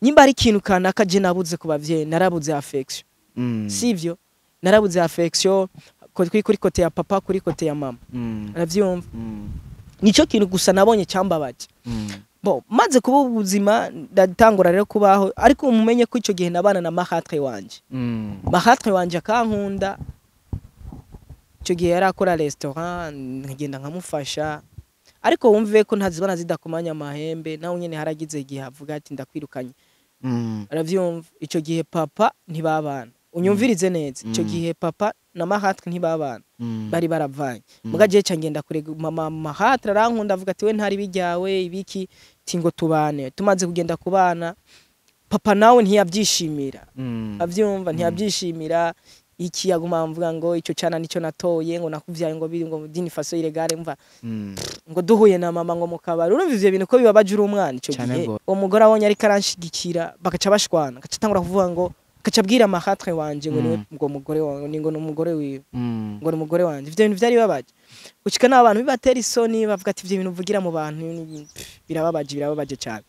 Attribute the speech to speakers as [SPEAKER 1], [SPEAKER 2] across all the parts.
[SPEAKER 1] Nimba ari ikintu kanaka je nabuze ku bavyeyi, narabuze affection. Sivyo, narabuze affection kuri côté ya papa, kuri côté ya mama. Aravyumva? Nico kintu gusa nabonye cyambabaje. Bo maze kuba ubuzima, ndatangura rero kubaho, ariko mumenye ko ico gihe nabana na marâtre wanje. Marâtre wanje akankunda. Ico gihe yari akora restaurant, nkagenda nkamufasha, ariko wumve ko ntazibana zidakomanya amahembe. Nawe nyene haragize igihe avuga ati: "Ndakwirukanye." Aravyumva? Ico gihe papa ntibabana, unyumvirize neza, ico gihe papa na marâtre ntibabana, bari baravanye. Muga je ca ngenda kurega mama. Marâtre arankunda, avuga ati: "We ntari bijyawe ibiki tingo tubane." Tumaze kugenda kubana, papa nawe ntiyabyishimira. Avyumva? Ntiyabyishimira. Iki yaguma mvuga ngo ico cana nico natoye, ngo nakuvyaye ngo biri ngo d'une façon illégale, mva ngo duhuye na mama ngo mukabari. Urumva ivyo bintu ko bibabaje uri umwana ico
[SPEAKER 2] Cane
[SPEAKER 1] gihe?
[SPEAKER 2] gose.
[SPEAKER 1] Uwo mugore abonye ariko aranshigikira, bagaca bashwana, agaca atangura kuvuga ngo, agaca abwira marâtre wanje ngo niwe ngo mugore wawe ni ngo ni umugore wiwe, ngo ni umugore wanje. Ivyo bintu vyari bibabaje gushika n'abantu bibatera isoni, bavuga ati: "Ivyo bintu uvugira mu bantu pff, birababaje, birababaje cyane."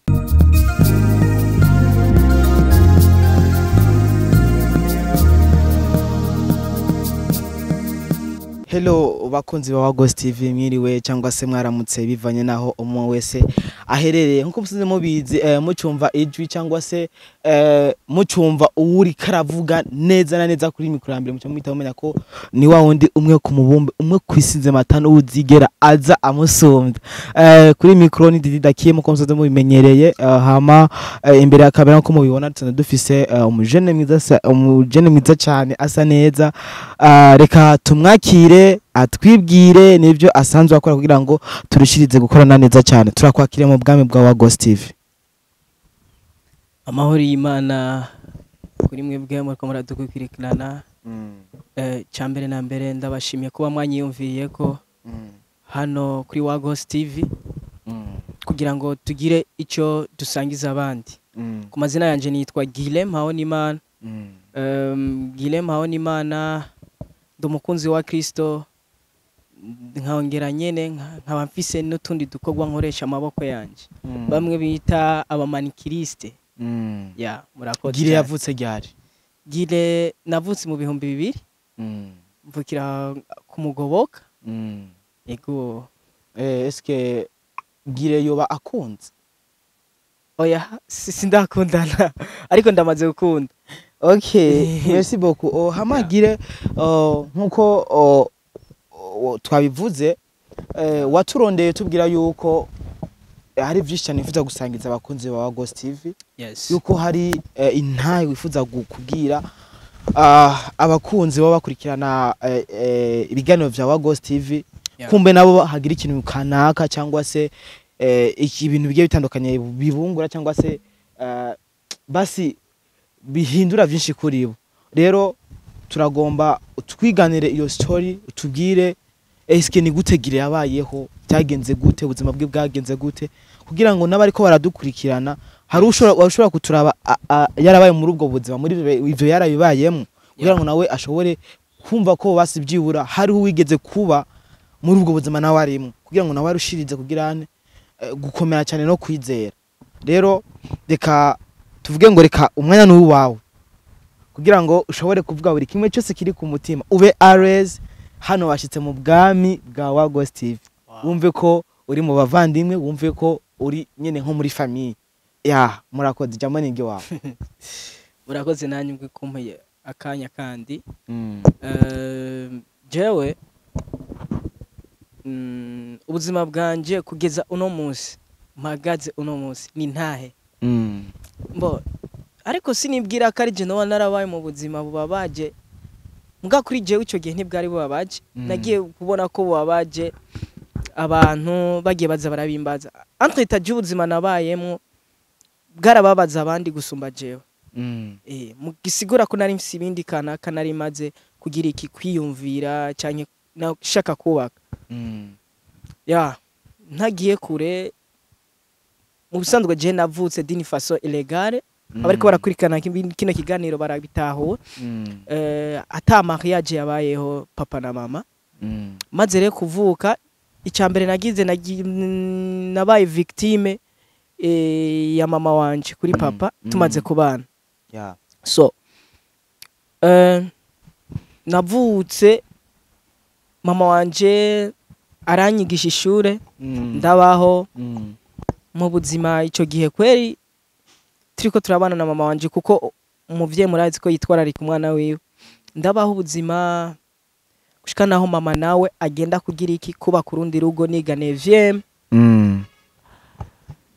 [SPEAKER 2] Hello bakunzi ba Ghost TV, mwiriwe cyangwa se mwaramutse bivanye naho umwe wese aherereye. Nkuko musanzwe mubizi, mucumva ijwi cyangwa se mucumva uwuri karavuga neza na neza kuri mikoro ya mbere, muca muhita mumenya ko ni wa wundi umwe ku mubumbe umwe kwisize matano uzigera aza amusumbya. Kuri mikoro ni Didi Dakiye, muko musanzwe mubimenyereye. Hama imbere ya kamera, nkuko mubibona, tuna dufise umujene mwiza, umujene mwiza cyane asa neza. Reka tumwakire atwibwire n'ibyo asanzwe akora kugira ngo turushirize gukorana neza cyane. Turakwakire mu bwami bwa wa Ghost TV.
[SPEAKER 1] Amahoro y'Imana kuri mwebwe muriko muradukurikirana. Cya mbere na mbere, ndabashimiye kuba mwanyiyumviriye ko hano kuri wa Ghost TV kugira ngo tugire icyo dusangiza abandi. Ku mazina yanjye nitwa Guilhem Mpawonimana. Guilhem Mpawonimana, ndi umukunzi wa Kristo, nkongera nyene nkaba mfise n'utundi dukorwa nkoresha amaboko yanjye, bamwe bita abamanikiriste. Ya, murakoze
[SPEAKER 2] Gire
[SPEAKER 1] cyane.
[SPEAKER 2] yavutse ryari?
[SPEAKER 1] Gire navutse mu 2000, mvukira ku Mugoboka. Ego.
[SPEAKER 2] Eske Gire yoba akunze?
[SPEAKER 1] Oya, sindakundana, ariko ndamaze gukunda.
[SPEAKER 2] Okay, merci beaucoup. Oh, hama Gire, oh, nkuko oh, oh, twabivuze, waturondeye tubwira yuko hari byinshi cyane wifuza gusangiza abakunzi ba Ghost TV,
[SPEAKER 1] Yes.
[SPEAKER 2] yuko hari intahe wifuza kubwira abakunzi baba bakurikirana ibiganiro vya wa Ghost TV, kumbe nabo hagira ikintu kanaka cyangwa se ibintu bigiye bitandukanye bibungura cyangwa se basi bihindura byinshi kuri bo. Rero turagomba twiganire iyo story, utubwire eske ni gute Gire yabayeho, byagenze gute, ubuzima bwe bwagenze gute, kugira ngo n'abariko baradukurikirana, hari ushobora kuturaba yarabaye muri ubwo buzima, muri ivyo yarabibayemo, kugira ngo nawe ashobore kumva ko basi byibura hariho uwigeze kuba muri ubwo buzima nawe arimo, kugira ngo nawe arushirize kugira ane gukomera cyane no kwizera. Rero reka tuvuge ngo reka umwanya ni uwawe kugira ngo ushobore kuvuga buri kimwe cyose kiri ku mutima, ube ares. Hano washitse mu bwami bwa wa Ghost TV. Wumve ko uri mu bavandimwe, wumve ko uri nyene nko muri famille ya. Murakoze, jambo ni wawe.
[SPEAKER 1] Murakoze nanjye ubwo kumpaye akanya kandi. Jewe ubuzima bwanje kugeza uno munsi mpagaze uno munsi ni ntahe mbo, ariko sinibwira ko ari je noba narabaye mu buzima bubabaje. Mbwa kuri jewe ico gihe ntibwari bubabaje. Nagiye kubona ko bubabaje abantu bagiye baza barabimbaza. Entre itaje ubuzima nabayemwo bwarababaza abandi gusumba jewe. Mugisigura ko nari mfise ibindi kanaka nari maze kugira iki kwiyumvira canke nashaka kubaka. Ya, ntagiye kure, mu bisanzwe je navutse d'une façon illégale. Abariko barakurikirana kino kiganiro barabitahura. Ata mariage yabayeho papa na mama. Maze rero kuvuka, icya mbere nagize nabaye victime ya mama wanje kuri papa tumaze kubana. So navutse mama wanje aranyigisha ishure, ndabaho mu buzima. Ico gihe kweri turiko turabana na mama wanje, kuko umuvyeyi murazi ko yitwararika umwana wiwe. Ndabaho ubuzima gushika naho mama nawe agenda kugira iki, kuba kurundi rugo, niga 9e.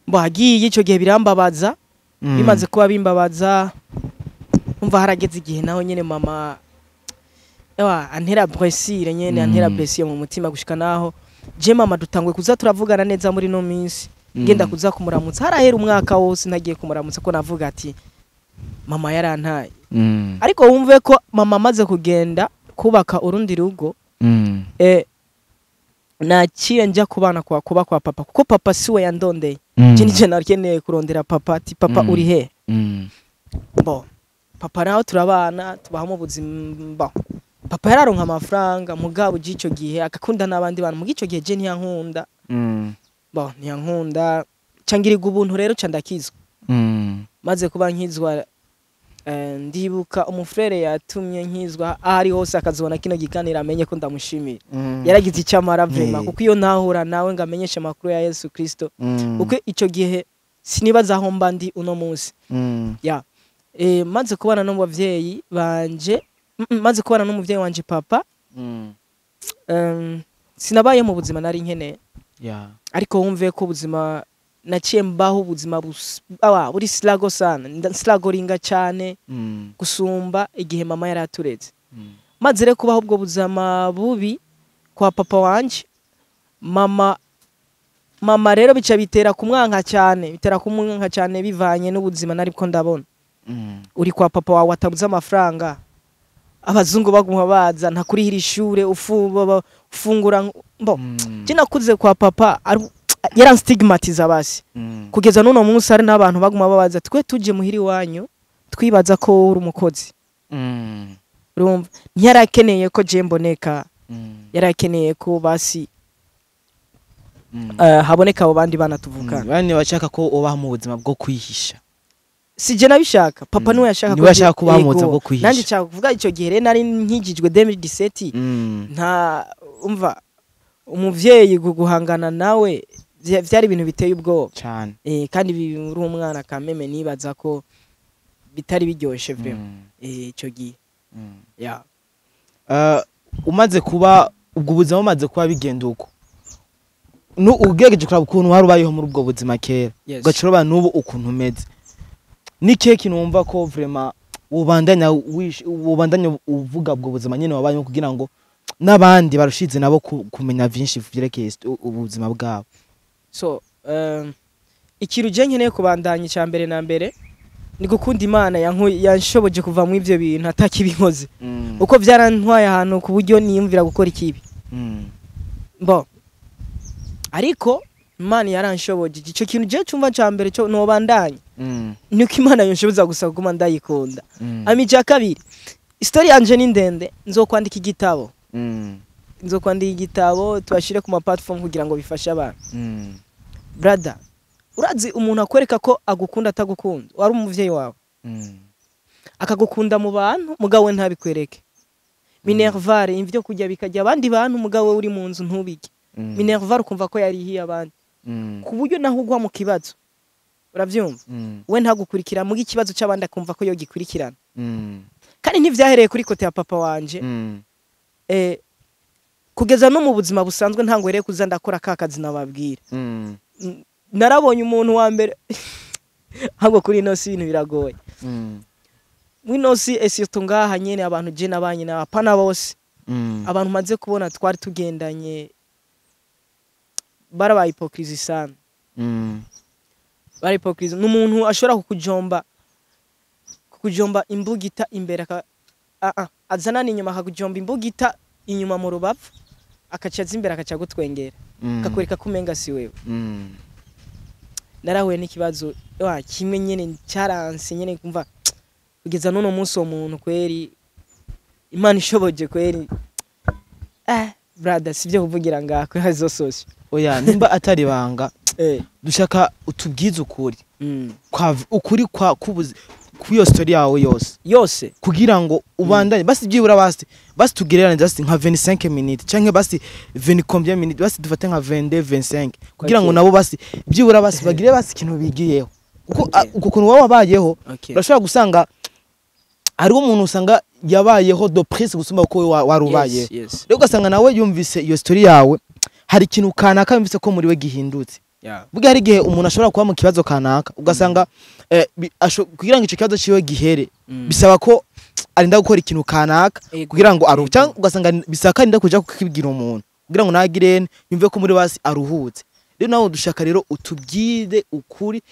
[SPEAKER 1] Mbo agiye ico gihe birambabaza. Bimaze kuba bimbabaza, umva harageze igihe naho nyene mama ewa antera blessure nyene, antera blessure mu mutima, gushika naho je mama dutangwe kuza turavugana neza muri no minsi. Ngenda kuza kumuramutsa, harahera umwaka wose ntagiye kumuramutsa, ko navuga ati mama yarantaye. Ariko wumve ko mama amaze kugenda kubaka urundi rugo, naciye nja kubana kwa kuba kwa papa, kuko papa siwe yandondeye. Je nije nakeneye kurondera papa, ati papa uri he? Bo papa nawe turabana, tubaho mu buzima. Papa yararonka amafaranga, mugabo ico gihe agakunda n'abandi bantu, muga ico gihe je ntiyankunda. Bo ntiyankunda, cangirirwa ubuntu rero ca ndakizwa. Maze kuba nkizwa, ndibuka umufrere yatumye nkizwa, aho ari hose akazobona kino giganiro amenye ko ndamushimira. Yaragize icyo amara vraiment, kuko iyo ntahura nawe ngo amenyeshe amakuru ya Yesu Kristo, kuko ico gihe sinibaza aho mba ndi uno munsi. Ya maze kubana n'umuvyeyi banje, maze kubana n'umuvyeyi wanje papa, sinabaye mu buzima nari nkeneye. Ariko wumve ko ubuzima naciye mbaho, ubuzima buri struggle sana, strugglinga cyane gusumba igihe mama yari aturetse. Maze rero kubaho ubwo buzima bubi kwa papa wanje, mama rero bica bitera kumwanka cyane, bitera kumwanka cyane bivanye n'ubuzima nari ko ndabona. Uri kwa papa wawe atabuze amafaranga, abazungu baguma baza, ntakurihira ishure, ufungura mbo. Je nakuze kwa papa yaranstigmatiza basi. Kugeza n'uno munsi hari n'abantu baguma babaza, twe tuje muhiri wanyu twibaza ko uri umukozi. Urumva ntiyarakeneye ko je mboneka, yarakeneye ko basi haboneka abo bandi bana tuvukana.
[SPEAKER 2] Bane bashaka ko ubaho mu buzima bwo kwihisha.
[SPEAKER 1] Si je nabishaka, papa niwe yashaka.
[SPEAKER 2] Niwe yashaka kubaho mu buzima bwo kwihisha.
[SPEAKER 1] Nanje nshaka kuvuga ico gihe rero nari nkijijwe 2017, nta umva umuvyeyi guhangana nawe vyari ibintu biteye ubwoba
[SPEAKER 2] cyane.
[SPEAKER 1] Kandi uri umwana kameme, nibaza ko bitari biryoshe vraiment ico gihe. Ya.
[SPEAKER 2] Umaze kuba ubwo buzima bumaze kuba bigenda uko, nu ugerageje kuraba ukuntu wari ubayeho muri ubwo buzima kera, ugaca uraba n'ubu ukuntu umeze, ni kihe kintu wumva ko vraiment wobandanya wobandanya uvuga ubwo buzima nyene wabayemo, kugira ngo n'abandi barushize nabo kumenya vyinshi vyerekeye ubuzima bwabo?
[SPEAKER 1] So ikintu je nkeneye kubandanya icya mbere na mbere ni gukunda Imana yanshoboje kuva mu ivyo bintu atakibinkoze, uko vyarantwaye ahantu ku buryo niyumvira gukora ikibi. Bo ariko Imana yaranshoboje. Ico kintu je cumva ca mbere cyo nobandanya nuko Imana yonshoboza gusa kuguma ndayikunda. Hama icya kabiri, story yanje ni ndende, nzokwandika igitabo. Nzokwandika igitabo tubashire ku ma platform kugira ngo bifashe abantu. Brother, urazi umuntu akwereka ko agukunda atagukunda wari umuvyeyi wawe, akagukunda mu bantu mugabo we ntabikwereke. Minerval ivyo kurya bikajya abandi bantu, mugabo we uri mu nzu ntubige. Minerval ukumva ko yarihiye abandi, ku buryo naho ugwa mu kibazo, uravyumva, we ntagukurikira, muga ikibazo c'abandi akumva ko yogikurikirana. Kandi ntivyahereye kuri côté ya papa wanje. Kugeza no mu buzima busanzwe ntangwereye kuza ndakora ka kazi nababwira. Narabonye umuntu wa mbere ahubwo kuri ino si ibintu biragoye. Mwino si et surtout ngaha nyene, abantu je nabanye na apana bose, abantu maze kubona twari tugendanye barabaye hypocrisie sana. Bari hypocrisie. N'umuntu ashobora kukujomba imbugita imbere, azana inyuma, akakujomba imbugita inyuma mu rubavu, akaca aza imbere akaca gutwengera, akakwereka ko umenga si wewe. Narahuye n'ikibazo wa kimwe nyene cyaranse nyene, kumva kugeza n'uno munsi uwo muntu kweri Imana ishoboje kweri, brother, sivyo kuvugira ngaho kuri hazo sosio.
[SPEAKER 2] Oya, nimba atari banga, dushaka utubwize ukuri kwa ukuri kwa kubuzi kuyo story yawe yose
[SPEAKER 1] yose,
[SPEAKER 2] kugira ngo ubandanye. Basi byibura basi tugererane just nka 25 minutes canke basi 20 combien minutes, basi dufate nka 22, 25, kugira ngo nabo basi byibura basi bagire basi ikintu bigiyeho, kuko uko kuntu waba wabayeho, urashobora gusanga hariho umuntu usanga yabayeho de plus gusumba uko wari ubayeho. Rero ugasanga nawe yumvise iyo story yawe, hari ikintu kanaka yumvise ko muri we gihindutse. Burya hari igihe umuntu ashobora kuba mu kibazo kanaka, ugasanga kugira ngo ico kibazo ciwe gihere, bisaba ko arinda gukora ikintu kanaka kugira ngo aruhuke, cyangwa ugasanga bisaba ko arinda kuja kukibwira umuntu kugira ngo nagirene yumve ko muri basi aruhutse. Rero nawe dushaka rero utubwire ukuri,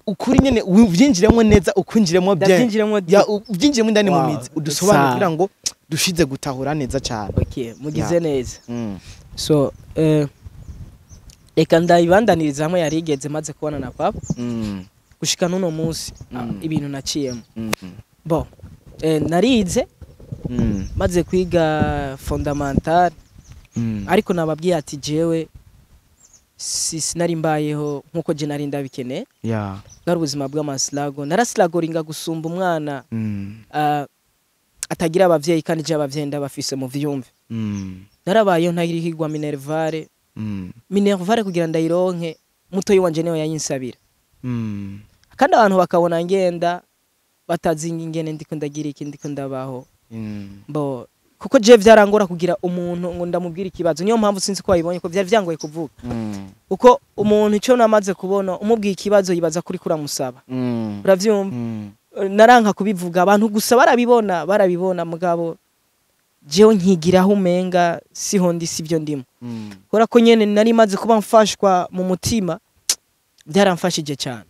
[SPEAKER 2] ukuri nyene uvyinjiremo neza, ukwinjiremo bien.
[SPEAKER 1] Ndabyinjiramo.
[SPEAKER 2] Ya, ubyinjiremo indani mu mizi, udusobanure kugira ngo dushize gutahura neza cyane.
[SPEAKER 1] Okay, mugize neza. So reka ndayibandaniriza hamwe yarigeze maze kubona na papa gushika n'uno munsi, ibintu naciyemo. Bon, narize, maze kwiga fondamental, ariko nababwiye ati jewe si sinari mbayeho nkuko je nari ndabikeneye. Bwari ubuzima bw'amasilago, narasilagoringa gusumba umwana atagira abavyeyi, kandi je abavyeyi ndabafise, mu vyumve. Narabayeho ntarihigwa minerval. Minerval kugira ndayironke, mutoyi wanje niwe yayinsabira, kandi abantu bakabona ngenda batazi ingene ndiko ndagira iki, ndiko ndabaho. Bo kuko je vyarangora kugira umuntu ngo ndamubwira ikibazo, niyo mpamvu sinzi ko wayibonye ko vyari vyangoye kuvuga, kuko umuntu icyo namaze kubona, umubwiye ikibazo yibaza kuri kuramusaba. Uravyumva? Naranka kubivuga, abantu gusa barabibona, barabibona, mugabo jewe nkigiraho umenga siho ndi, sivyo ndimo. Kubera ko nyene nari maze kuba mfashwa mu mutima, byaramfashije cyane.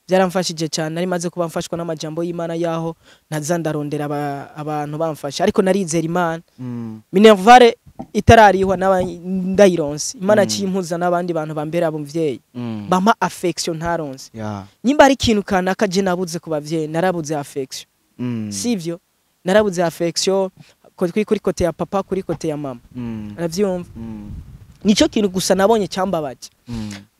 [SPEAKER 1] Byaramfashije cyane, nari maze kuba mfashwa n'amajambo y'Imana, yaho ntaza ndarondera abantu bamfasha, ariko narizera Imana. Minerval itararihwa ndayironse, Imana cimpuza n'abandi bantu bambera abumvyeyi, bampa affection ntaronse. Nyimba ari ikintu kanaka je nabuze ku bavyeyi, narabuze affection. Sivyo, narabuze affection kuri côté ya papa, kuri côté ya mama. Uravyumva? Nico kintu gusa nabonye cyambabaje.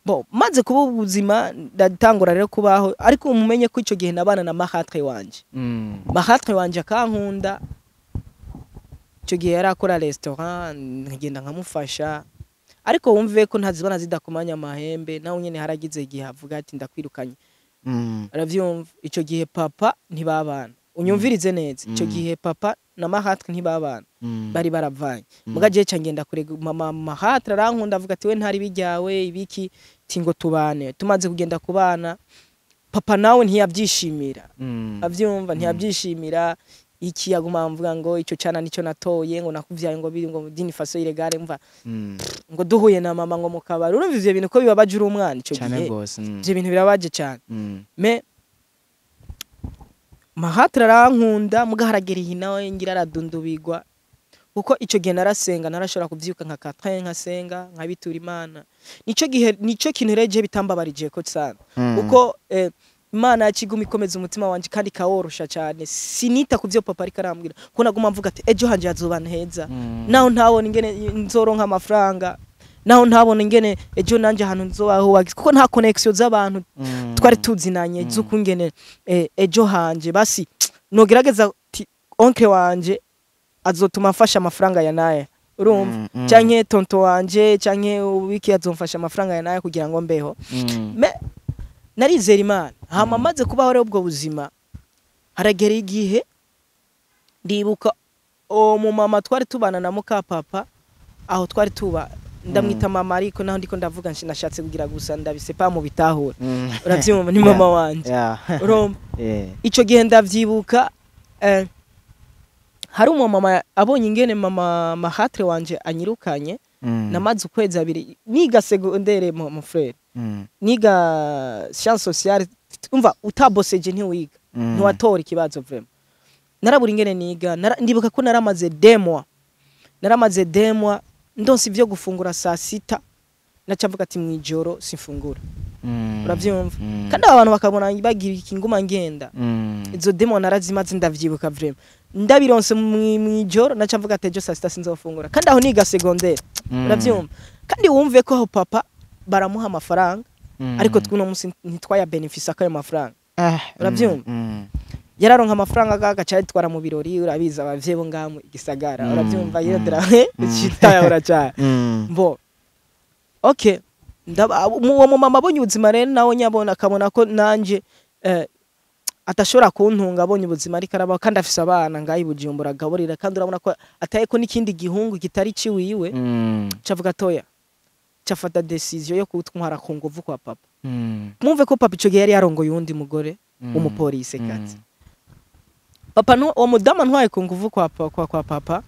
[SPEAKER 1] Bo maze kuba ubuzima, ndatangura rero kubaho, ariko umumenye ko ico gihe nabana na marâtre wanje. Marâtre wanje akankunda. Ico gihe yari akora restaurant, nkagenda nkamufasha, ariko wumve ko ntazibona zidakomanya amahembe, nawe nyene haragize igihe avuga ati ndakwirukanye. Aravyumva? Ico gihe papa ntibabana, unyumvirize neza, ico gihe papa na marâtre ntibabana, bari baravanye. Muga je ca ngenda kurega mama, marâtre arankunda, avuga ati we ntari bijyawe ibiki, ti ngo tubane. Tumaze kugenda kubana, papa nawe ntiyabyishimira. Avyumva? Ntiyabyishimira iki, yaguma mvuga ngo ico cana nico natoye, ngo nakuvyaye, ngo biri ngo d'une façon illégale, mva ngo duhuye na mama ngo mukabari. Urumva ivyo bintu ko bibabaje uri umwana ico
[SPEAKER 2] Cyane
[SPEAKER 1] gihe?
[SPEAKER 2] gose.
[SPEAKER 1] Ivyo bintu birabaje cyane. Mais marâtre arankunda, muga haragera nawe ngira aradundubigwa, kuko ico gihe narasenga, narashobora kuvyuka nka 4 nkasenga, nkabitura Imana. Nico gihe nico kintu rero je bitambabarije ko sana, kuko Imana yakiguma ikomeza umutima wanje kandi ikaworosha cyane. Sinita ku byo papa ariko arambwira, kuko naguma mvuga ati ejo hanje hazobana heza. Naho ntabona ingene nzoronka amafaranga, naho ntabona ingene ejo nanje ahantu nzobaho, kuko nta connection z'abantu twari tuzinanye z'ukungene ejo hanje basi nogerageza ti oncle wanje azotuma mfasha amafaranga ya naye, urumva? Canke tonton wanje canke wiki azomfasha amafaranga ya naye kugira ngo mbeho. Mais narizera Imana. Hama maze kubaho rero ubwo buzima, haragera igihe ndibuka uwo mumama twari tubana na muka papa aho twari tuba, ndamwita mama, ariko naho ndiko ndavuga nashatse kugira gusa ndabisepa mu bitahura. Uravyumva? Ni mama wanje. Urumva? Ico gihe ndavyibuka, hari umumama abonye ingene mama marâtre wanje anyirukanye. Namaze ukwezi abiri niga secondaire, mon frère, niga science sociale. Umva, utaboseje ntiwiga, ntiwatora ikibazo. Vraiment narabura ingene niga. Ndibuka ko naramaze 2 mois, naramaze 2 mois ndonse ivyo gufungura saa sita, naca mvuga ati mwijoro simfungura. Uravyumva? Kandi aba bantu bakabona bagira iki, nguma ngenda. Izo 2 mois narazimaze, ndavyibuka vraiment. Ndabironse mwijoro, naca mvuga ati ejo saa sita sinzofungura, kandi aho niga secondaire. Uravyumva? Kandi wumve ko aho papa baramuha amafaranga, ariko twuno musi ntitwaya benefisa kayo mafaranga. Uravyumva? Yararonka amafaranga agaca yitwara mu birori. Urabizi abavyeyi bo ngaha mu gisagara. Uravyumva? Yirondera citayahora cyane. Mbo okay, uwo mumama abonye ubuzima rero, nawe nyabona akabona ko nanje atashobora kuntunga, abonye ubuzima ariko arabaho, kandi afise abana ngaho i Bujumbura agaburira, kandi urabona ko ataye ko n'ikindi gihungu kitari ciwiwe, cavuga toya, cafata décision yo kutwara ku nguvu kwa papa. Mwumve ko papa ico gihe yari yarongoye uwundi mugore w'umupolisi kazi. Papa no uwo mudamu antwaye ku nguvu kwa papa,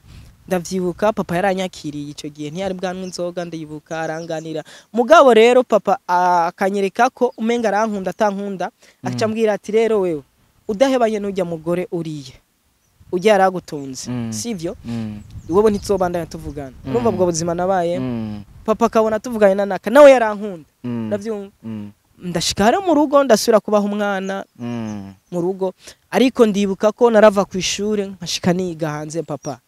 [SPEAKER 1] ndavyibuka papa yaranyakiriye. Ico gihe ntiyari bwanwe inzoga, ndayibuka aranganira. Mugabo rero papa akanyereka ko umenga arankunda atankunda, akaca ambwira ati: "Rero wewe udahebanye n'ujya mugore uriye ujya yaragutunze, sivyo? Wowe ntituzobandanya tuvugana." Urumva ubwo buzima nabaye? Papa akabona tuvuganye na naka, nawe yarankunda. Ndavyumva. Ndashika hariya mu rugo, ndasubira kubaho umwana mu rugo, ariko ndibuka ko narava ku ishuri nkashika niga hanze, papa.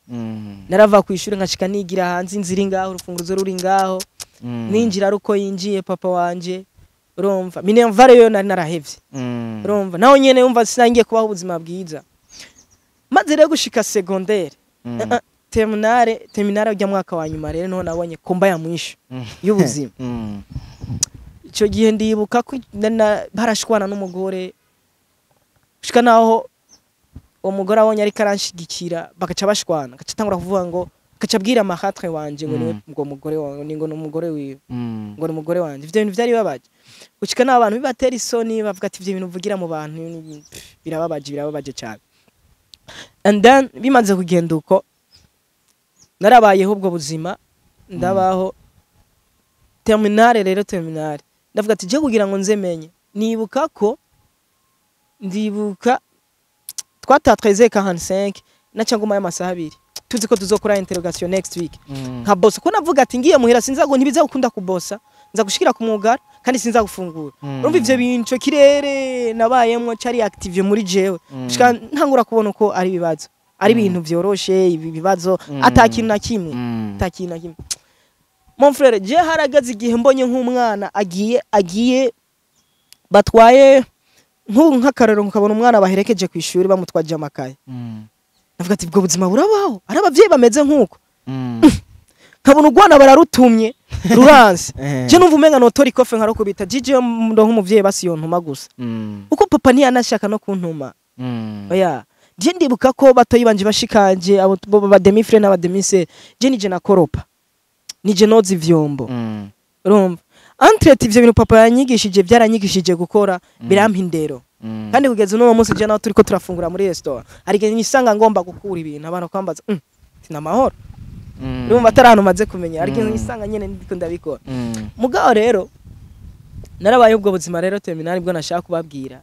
[SPEAKER 1] Narava ku ishuri nkashika nigira hanze, inzira iri ngaho, urufunguzo ruri ngaho, ninjira ari uko yinjiye papa wanje. Urumva, minerval yo nari narahevye. Urumva naho nyene, wumva sinangiye kubaho ubuzima bwiza. Maze rero gushika secondaire, terminale, terminale ujya mwaka wa nyuma rero niho nabonye komba ya mwisho y'ubuzima. Icyo gihe ndibuka ko barashwana n'umugore, gushika naho uwo mugore abonye ariko aranshigikira bagaca bashwana, agaca atangura kuvuga ngo, agaca abwira marâtre wanje ngo niwe ngo mugore wawe, ngo ni umugore wiwe, ngo ni umugore wanje. Ivyo bintu vyari bibabaje, gushika n'aho abantu bibatera isoni, bavuga ati: "Ivyo bintu uvugira mu bantu pff, birababaje, birababaje cyane." And then bimaze kugenda uko, narabayeho ubwo buzima, ndabaho terminale. Rero terminale ndavuga ati je kugira ngo nze menye, nibuka ko ndibuka twataha 13:45, naca nguma y'amasaha 2, tuzi ko tuzokora interrogation next week, nka bosa ko navuga ati ngiye muhira sinza ngo ntibiza gukunda kubosa, nza gushikira ku mwugara kandi sinza gufungura. Urumva ivyo bintu, ico kirere nabayemwo cari active muri jewe, gushika ntangura kubona uko ari ibibazo, ari ibintu vyoroshe ibi bibazo, ata kintu na kimwe, ata kintu na kimwe. Mon frère, je haragaze igihe mbonye nk'umwana agiye batwaye nk'akarero, nkabona umwana baherekeje ku ishuri bamutwaje amakaye, navuga ati ubwo buzima burabaho, ari abavyeyi bameze nk'uko, nkabona urwana bararutumye ruranse. Je numva umenga notora ikofe nkarukubita jije ndo nk'umuvyeyi basi yontuma gusa, kuko papa ntiyanashaka no kuntuma. Oya, je ndibuka ko batoyi banje bashikanje, abo bo ba demi frère n'aba demi sœur, je nije nakoropa, nije noza ivyombo. Urumva, entre ivyo bintu papa yanyigishije byaranyigishije gukora, birampa indero. Kandi kugeza uno munsi je naho turiko turafungura muri restaurant, hari igihe nisanga ngomba gukura ibintu, abantu kwambaza tina amahoro. Urumva atari ahantu maze kumenya, hari igihe nisanga nyene ndiko ndabikora. Mugabo rero narabaye ubwo buzima. Rero terminale bwo nashaka kubabwira,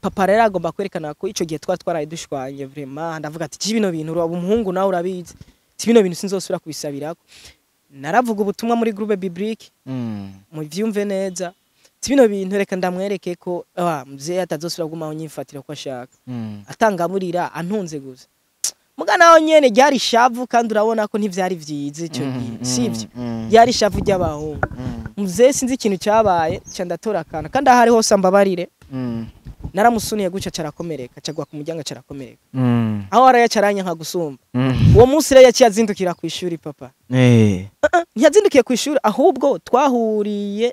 [SPEAKER 1] papa rero agomba kwerekana ko ico gihe twaraye dushwanye vraiment. Ndavuga ati "Ci bino bintu, uraba umuhungu nawe urabizi, ti bino bintu sinzosubira kubisabirako." Naravuga ubutumwa muri groupe biblique, muvyumve neza, ti bino bintu reka ndamwereke ko mzee atazosubira kugumaho nyifatira ko ashaka, atangaburira, antunze gusa. Muga naho nyene ryari shavu, kandi urabona ko ntivyari vyiza ico gihe, sivyo? Ryari shavu ry'abahungu. Mzee sinzi ikintu cyabaye, ca ndatora akantu, kandi aho ari hose ambabarire, naramusuniye guca carakomereka, cagwa ku muryango carakomereka. Aho arayaca aranyanka gusumba. Uwo munsi rero yaciye azindukira ku ishuri papa. Ntiyazindukiye ku ishuri, ahubwo twahuriye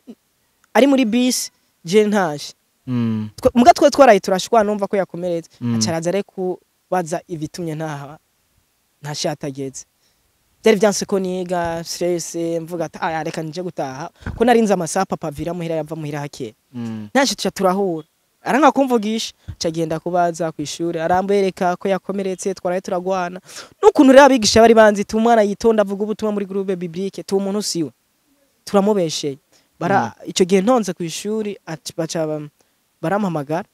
[SPEAKER 1] ari muri bisi, je ntaje. Muga twe twaraye turashwana, numva ko yakomeretse. Aca araza rero kubaza ibitumye ntaha ntashe atageze. Byari vyanse ko niga, stress, mvuga ati aya reka nje gutaha, ko narinze amasaha papa avira muhira, yava muhira hakeye. Ntashe tuca turahura, aranka kumvugisha, cagenda kubaza ku ishuri, arambereka ko yakomeretse, twaraye turagwana, n'ukuntu rero abigisha bari banzi tu umwana yitonda, avuga ubutumwa muri groupe biblique, tu umuntu siwe turamubesheye. Bara ico gihe ntonze ku ishuri, baca barampamagara,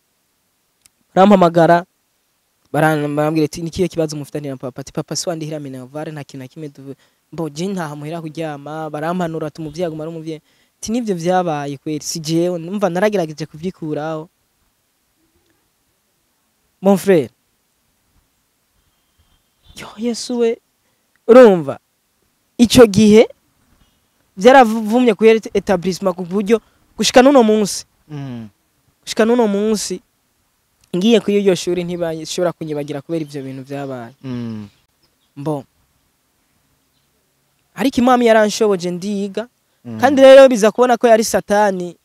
[SPEAKER 1] barambwira ati: "Nikiye kibazo mufitaniye na papa?" Ati: "Papa si wandihira minerval, nta kintu na kimwe mbo je ntaha muhira kuryama." Barampanura ati: "Umuvyeyi aguma ari umuvyeyi." Ati: "Nivyo vyabaye kweri, si jewe." Numva naragerageje kuvyikuraho, mon frère. Yo Yesu we, urumva ico gihe byaravumye ku établissement ku buryo gushika n'uno munsi, gushika n'uno munsi ngiye kuri iryo shuri ntibashobora kunyibagira kubera ivyo bintu vyabaye. Mbo ariko Imana yaranshoboje ndiga. Kandi rero biza kubona ko yari Satani.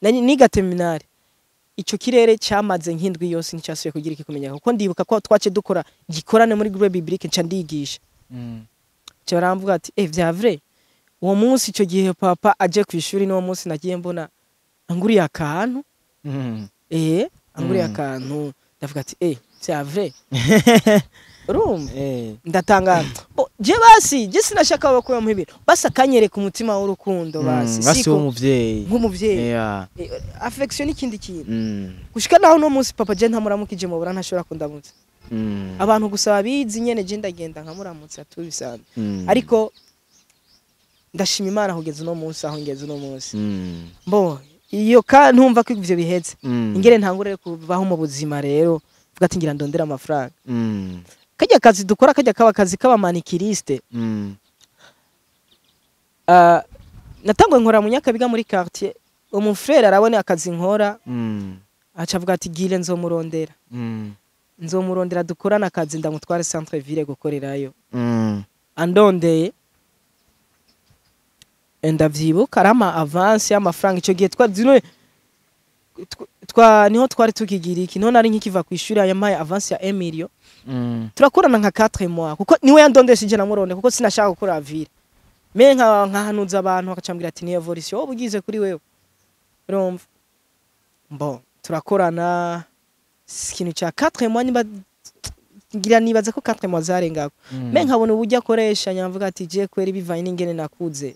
[SPEAKER 1] Niga terminale, ico kirere cyamaze nk'indwi yose nticyasubiye kugira ikikumenya, kuko ndibuka ko twace dukora gikorane muri groupe biblique, nca ndigisha. Nca baramvuga ati eh, vya vrai, uwo munsi ico gihe papa aje ku ishuri, n'uwo munsi nagiye mbona anguriye akantu. Anguriye akantu, ndavuga ati eh, vya vrai, urumva? Ndatangara. Bo je basi je sinashaka bakuyamo ibintu, basi akanyereka umutima w'urukundo, basi.
[SPEAKER 2] Basi
[SPEAKER 1] Siko
[SPEAKER 2] w'umuvyeyi.
[SPEAKER 1] Nk'umuvyeyi. Affection n'ikindi kintu. Gushika naho no munsi papa je ntamuramukije mubura, ntashobora kundamutsa. Abantu gusa babizi nyene, je ndagenda nkamuramutsa tubisanzwe. Ariko ndashima Imana kugeza uno munsi aho ngeze uno munsi. Mbo iyo ka ntumva ko ivyo biheze, ingere ntangure kubaho mu buzima rero, vuga ati ngira ndondera amafaranga. Kajya kazi dukora, kajya kaba kazi k'aba manucuriste. Natanguye nkora mu Nyakabiga muri quartier. Umufrere arabona akazi nkora, aca avuga ati gire nzomurondera, nzomurondera dukorana akazi, ndamutware centre ville gukorerayo. Andondeye, ndavyibuka arama avance y'amafaranga. Ico gihe twa zino twa niho twari tukigira iki, niho nari nkikiva ku ishuri, yampaye avance ya 1 million. Turakorana nka 4 mois, kuko niwe yandondesheje, namuronde kuko sinashaka gukora ville, me nka nkahanuza abantu bakacambwira ati ni évolution wowe ugize kuri wewe, urumva? Bon, turakorana ikintu cya 4 mois, niba ngira nibaza ko 4 mois zarengako. Me nkabona uburyo akoresha, nyamvuga ati je kweri bivanye n'ingene nakuze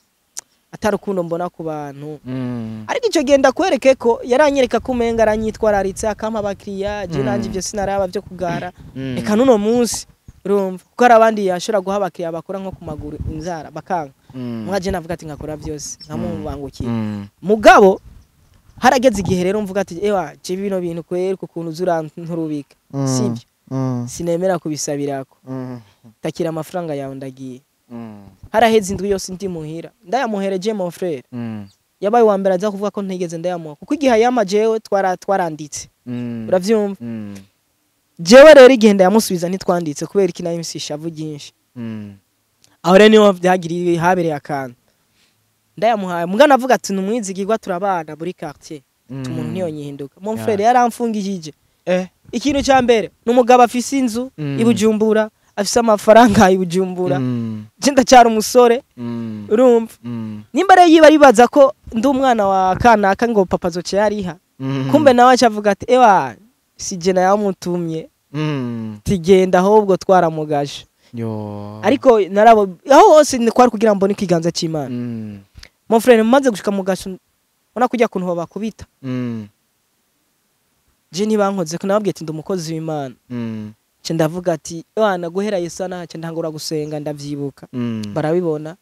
[SPEAKER 1] atari urukundo mbona ku bantu. Ariko icyo gihe ndakwereke ko yaranyereka ko umenga aranyitwararitse, akampa abakiriya. Je nanje ibyo sinaraba byo kugara. Eka n'uno munsi, urumva, kuko hari abandi yashobora guha abakiriya bakora nko ku maguru, inzara bakanga. Mwaje navuga ati nkakora byose nkamubangukira. Mugabo harageze igihe rero mvuga ati ewa, je bino bintu kweri ukuntu uzuranturubika sibyo, sinemera kubisabirako. Takira amafaranga yawe, ndagiye. Haraheze indwi yose ndi muhira, ndayamuhereje. Mon frère yabaye uwa mbere aza kuvuga ko ntigeze ndayamuha, kuko igihe ayama jewe twaranditse, uravyumva? Jewe rero igihe ndayamusubiza ntitwanditse, kubera iki? Nayo mfise ishavu ryinshi. Aho rero niho byagiriye habereye akantu. Ndayamuhaye, mugana avuga ati numwizigirwa, turabana muri quartier, umuntu ntiyonyihinduka. Mon frère yaramfungishije. Ikintu cya mbere ni umugabo afise inzu i Bujumbura, afise amafaranga i Bujumbura. Je ndacyari umusore, urumva? Nimba rero yiba ribaza ko ndi umwana wa kanaka ngo papa azoca yariha, kumbe nawe aca avuga ati ewa, si je nayamutumye, tigenda ahubwo twaramugaje.
[SPEAKER 2] Yo.
[SPEAKER 1] Ariko narabo aho hose ni kwari kugira mbone ikiganza cy'Imana. Mon frère, maze gushika mu gasho, ubona kujya kuntu babakubita. Je ntibankoze ko, nababwiye ati ndi umukozi w'Imana. Nce ndavuga ati wana guhera Yesu nce ntangura gusenga, ndavyibuka. Barabibona.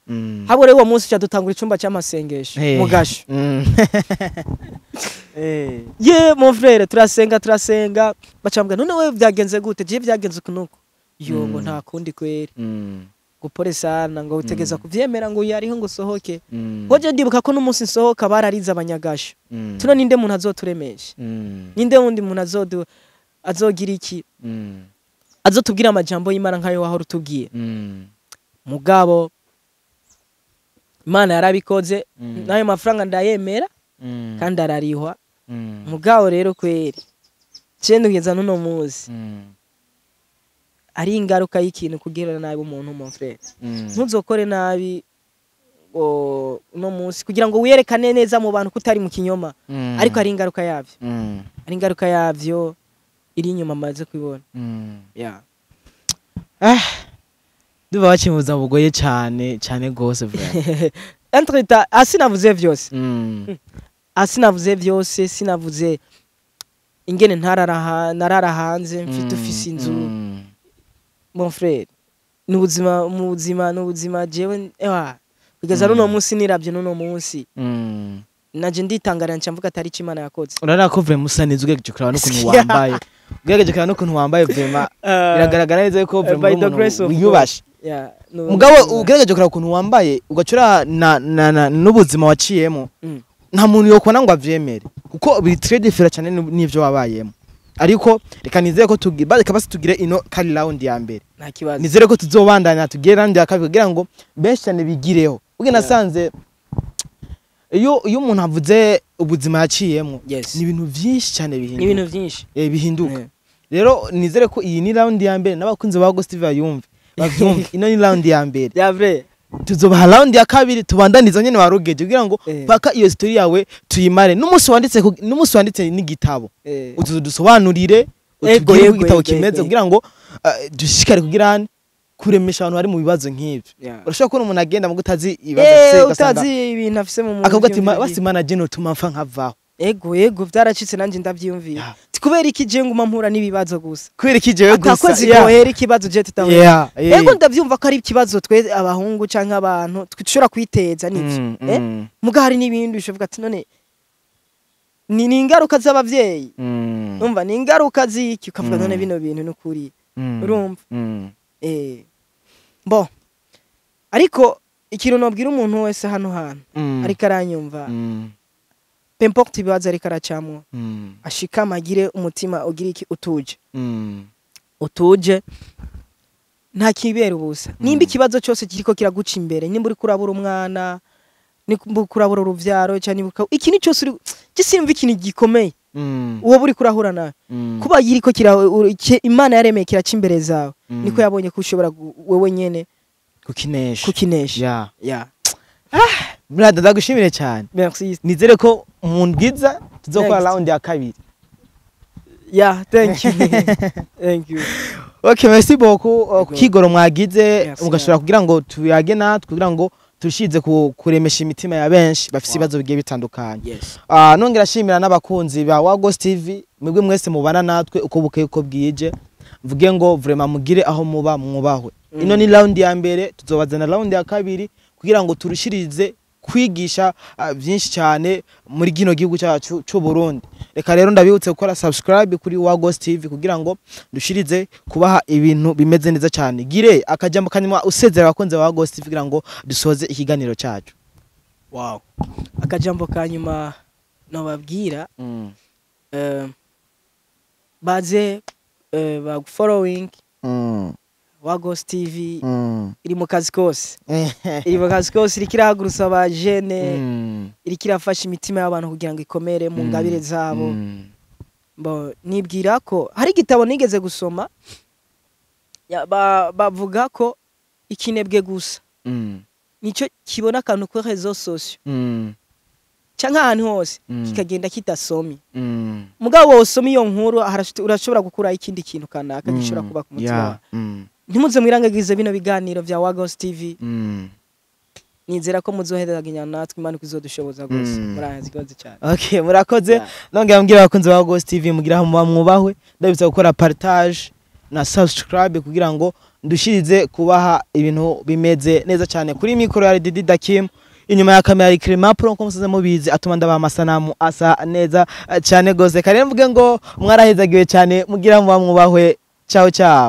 [SPEAKER 1] Habo rero uwo munsi ca dutangura icumba cy'amasengesho mu gasho. Ye mon frère, turasenga turasenga, bacambwa none wewe byagenze gute? Je byagenze uku nuku. Yo ngo nta kundi kweri, ngo pole sana, ngo utegeza kuvyemera, ngo yariho ngo usohoke. Hoje ndibuka ko n'umunsi nsohoka bararize abanyagasho. Tuno ninde muntu azoturemesha? Ninde wundi muntu azodu azogira iki, azotubwira amajambo y'Imana nkayo wahora utubwiye? Mugabo Imana yarabikoze. N'ayo mafaranga ndayemera kandi ararihwa. Mugabo rero kweri cende kugeza n'uno munsi ari ingaruka y'ikintu kugira nabi umuntu. Mon frère, ntuzokore nabi ngo uno munsi kugira ngo wiyerekane neza mu bantu ko utari mu kinyoma, ariko ari ingaruka yavyo, ari ingaruka yavyo iri inyuma amaze kubibona. Yeah.
[SPEAKER 2] Duba bakimuza bugoye cyane cyane gose vraiment.
[SPEAKER 1] Entre-temps sinavuze vyose. Sinavuze vyose, sinavuze ingene ntarara narara hanze mfite ufise inzu. Mon frère, ni ubuzima mu buzima, ni ubuzima. Jewe ewa kugeza n'uno munsi niravye n'uno munsi naje nditangarira, nca mvuga atari ico Imana yakoze.
[SPEAKER 2] Urabona ko vraiment usa neza ugejeje kuraba n'ukuntu wambaye. Ugerageje kuraba n'ukuntu wambaye, vraiment biragaragara neza yuko
[SPEAKER 1] by
[SPEAKER 2] vraiment
[SPEAKER 1] the
[SPEAKER 2] uri
[SPEAKER 1] grace
[SPEAKER 2] umuntu
[SPEAKER 1] of God.
[SPEAKER 2] wiyubashe.
[SPEAKER 1] Yeah,
[SPEAKER 2] Mugabo ugerageje kuraba ukuntu wambaye, ugacura na n'ubuzima waciyemo, nta muntu yokubona ngo avyemere, kuko biri très différent cyane n'ivyo wabayemo. Ariko reka nizere ko reka basi tugire ino kari round ya mbere.
[SPEAKER 1] Nta kibazo.
[SPEAKER 2] Nizere ko tuzobandanya, tugire round ya kabiri kugira ngo benshi cyane bigireho. Ubwo nasanze iyo umuntu avuze ubuzima yaciyemo, ni ibintu vyinshi cyane
[SPEAKER 1] ni
[SPEAKER 2] bihinduka.
[SPEAKER 1] Ibintu vyinshi.
[SPEAKER 2] Bihinduka. Rero nizere ko iyi ni round ya mbere, n'abakunzi ba Ghost TV bayumve, bavyumve, ino ni round ya mbere.
[SPEAKER 1] Ya vrai.
[SPEAKER 2] Tuzobaha round ya kabiri, tubandaniza nyene warugeje kugira ngo paka iyo story yawe tuyimare, n'umunsi wanditse n'igitabo, utudusobanurire, utubwire uko igitabo kimeze, kugira ngo dushishikare kugira kuremesha abantu bari mu bibazo nk'ivyo. Urashobora kubona umuntu agenda mu utazi ibibazo afise, ugasanga
[SPEAKER 1] utazi ibintu afise mu
[SPEAKER 2] akavuga ati,
[SPEAKER 1] vyiyumviro.
[SPEAKER 2] "Basi Mana, je notuma mfa nkavaho."
[SPEAKER 1] Ego, vyaracitse, nanje ndavyiyumvira. Ti kubera iki je nguma mpura n'ibibazo gusa?
[SPEAKER 2] Kubera iki jewe gusa?
[SPEAKER 1] Atakwezi kohera ikibazo je tutahura. Ego, ndavyumva ko ari ikibazo twe abahungu canke abantu dushobora kwiteza, nivyo. Muga hari n'ibindi ushovuga ati none ni ingaruka z'abavyeyi, umva, ni ingaruka z'iki, ukavuga none bino bintu n'ukuri, urumva? Bo ariko ikintu nobwira umuntu wese hano hantu ariko aranyumva, peu importe ibibazo ariko aracamwo, ashikama, agire umutima ugira iki, utuje, utuje, nta kibera ubusa. Nimba ikibazo cyose kiriko kiraguca imbere, nimba uriko urabura umwana, nimba uriko urabura uruvyaro, cyangwa nimba ikintu cyose uri gisimva, ikintu gikomeye uwo uri kurahura nawe, kuba yiriko kira Imana yaremeye kiraca imbere zawe, niko yabonye ko ushobora wewe nyene
[SPEAKER 2] kukinesha.
[SPEAKER 1] Kukinesha.
[SPEAKER 2] Yeah. Brother, ndagushimire cyane.
[SPEAKER 1] Merci.
[SPEAKER 2] Nizere ko mu bwiza tuzokora
[SPEAKER 1] Next.
[SPEAKER 2] round ya kabiri.
[SPEAKER 1] Yeah, thank you, thank you.
[SPEAKER 2] Okay, merci beaucoup ku
[SPEAKER 1] Yego.
[SPEAKER 2] kigoro mwagize,
[SPEAKER 1] Merci.
[SPEAKER 2] mugashobora kugira ngo tuyage natwe, kugira ngo tushize kuremesha imitima ya benshi bafise ibibazo bigiye bitandukanye. Nongera ashimira n'abakunzi ba Wagos TV, mwebwe mwese mubana natwe uko bukeye uko bwije, mvuge ngo vraiment mugire aho muba mwubahwe. Ino ni round ya mbere, tuzobazana round ya kabiri kugira ngo turushirize kwigisha byinshi cyane muri gino gihugu cyacu cy'u Burundi. Reka rero ndabibutse gukora subscribe kuri Wagos TV kugira ngo dushirize kubaha ibintu bimeze neza cyane. Gire akajambo kanyuma usezera abakunzi ba Wagos TV kugira ngo dusoze ikiganiro cyacu.
[SPEAKER 1] Wow, akajambo ka nyuma nobabwira, baze ba following Wagos TV. Iri mu kazi kose, iri mu kazi kose, iriko irahagurutsa abajene, iriko irafasha imitima y'abantu kugira ngo ikomere mu ngabire zabo. Bo nibwira ko hari igitabo nigeze gusoma, bavuga ko ikinebwe gusa nico kibona akantu kuri réseaux sociaux canke ahantu hose, kikagenda kitasomye. Mugabo wosoma iyo nkuru, urashobora gukuraho ikindi kintu kanaka gishobora kuba ku mutima wawe. Ntimuze mwirangagize bino biganiro vya Wagos TV. Nizera ko muzohereranya natwe, Imana izodushoboza rwose. Murahazi ikoze cyane.
[SPEAKER 2] Okay, murakoze.
[SPEAKER 1] Yeah.
[SPEAKER 2] Nongera mbwira abakunzi ba Ghost TV, mugira aho muba mwubahwe. Ndabibutsa gukora partage na subscribe kugira ngo ndushirize kubaha ibintu bimeze neza cyane. Kuri mikoro ya Didi Dakim, inyuma ya kamera ya Clement Pro, nko musoze mubizi, atuma ndabaha amasanamu asa neza cyane gose. Kare mvuge ngo mwarahezagiwe cyane, mugira muba mwubahwe. Ciao ciao.